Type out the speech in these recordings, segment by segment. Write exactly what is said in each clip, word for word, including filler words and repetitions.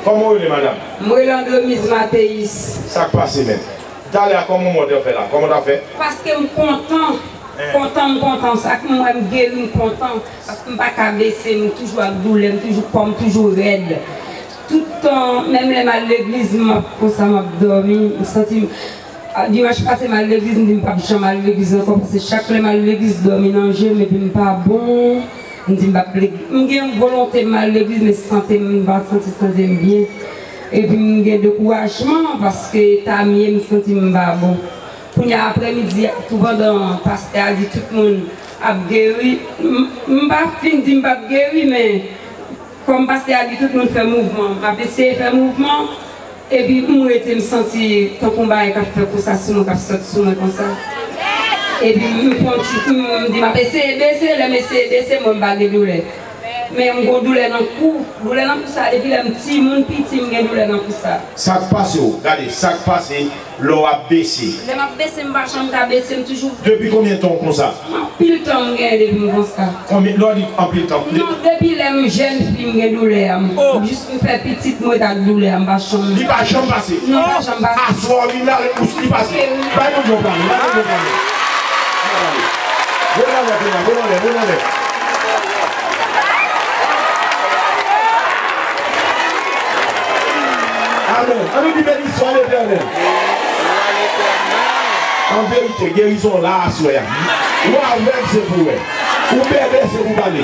Kòman w rele, madanm? M rele Andremiz Mateyis. Sa k pase menm? Talè a, kòman w moute fè la? Kòman w ta fè? Paske m kontan. Kontan, m kontan. Sa k m wè m geri, m kontan. Paske m pa ka bese, m toujou ak doulè, m toujou, kò m toujou rèd. Tout tan, menm lè m al legliz, m ap konsa, m ap dòmi, m santi m, a, dimanch pase m al legliz, m di m p ap janm al legliz ankò, paske chak lè m al legliz, dòmi nan je m, epi m pa bon. M di m p ap legliz. M gen volonte m al legliz, men sante m, m pa santi sante m byen. Epi m gen dekourajman, paske eta m ye, m santi m pa bon. Kounye a, aprè midi a, tou pandan pastè a di tout moun ap geri, m, m pa fin di m p ap geri, men kòm pastè a di tout moun fè mouvman, m ap eseye fè mouvman, epi m rete, m santi tankou yon bagay k ap fè konsa sou mwen, k ap sot sou mwen konsa. Epi m pran ti, m di m ap eseye bese, lè m eseye bese, mwen m pa gen doulè. Men m gon doulè nan kou, doulè nan kou sa, depi lè m timoun piti, m gen doulè nan kou sa. Sa k pase w? Gade, sa k pase lè w ap bese? Lè m ap bese, m pa janm ka bese, m toujou. Depi konbyen tan w konsa? Anpil tan m gen depi m konsa. Konbyen, lè w di anpil tan? Non, depi lè m jèn fi, m gen doulè a. M jis m fè pitit, m ret ak doulè a, m pa janm. Li pa janm pase? Non, pa janm pase. Aswè w vin la, li pase. Bay moun yo pale, bay moun yo pale. Voye anlè, voye anlè, voye anlè. Amèn. Ann nou di beniswa Letènèl. An verite, gerizon la aswè a. Ou avèg, se pou wè. Ou bèbè, se pou pale.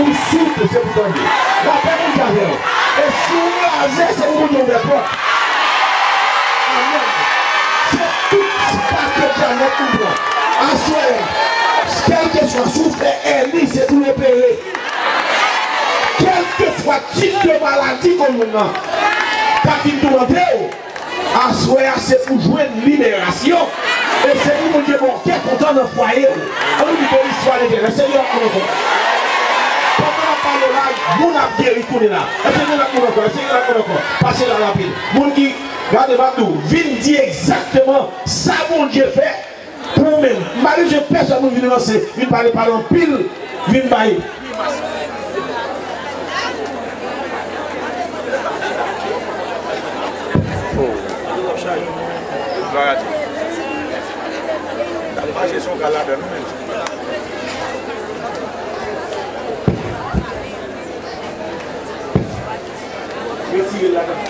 Ou soud, se pou tande. Lapè Bondye avè w. E si w kraze, se pou Bondye ouvè pòt. Amèn. Se tout pakèt Janèt ou pran. Aswè a, kèlkeswa si w fè èni, se pou l opere. Kèlkeswa tip de maladi ke moun nan ka vin toumante w, aswè a se pou jwenn liberasyon. E se pou Bondye ba w kè kontan nan fwaye w. Ann nou di beniswa Letènèl. Senyè ap moun ankò. Pandan n ap pale la, moun ap geri kounye la. Èske moun ap moun ankò? Èske moun ap moun ankò? Pase la rapid. Moun ki, gade, m ap di w, vin di egzakteman sa Bondye fè pou ou menm. M pa bezwen pèsòn moun vin ranse, vin pale, pale anpil, vin bay. Retire l ladan.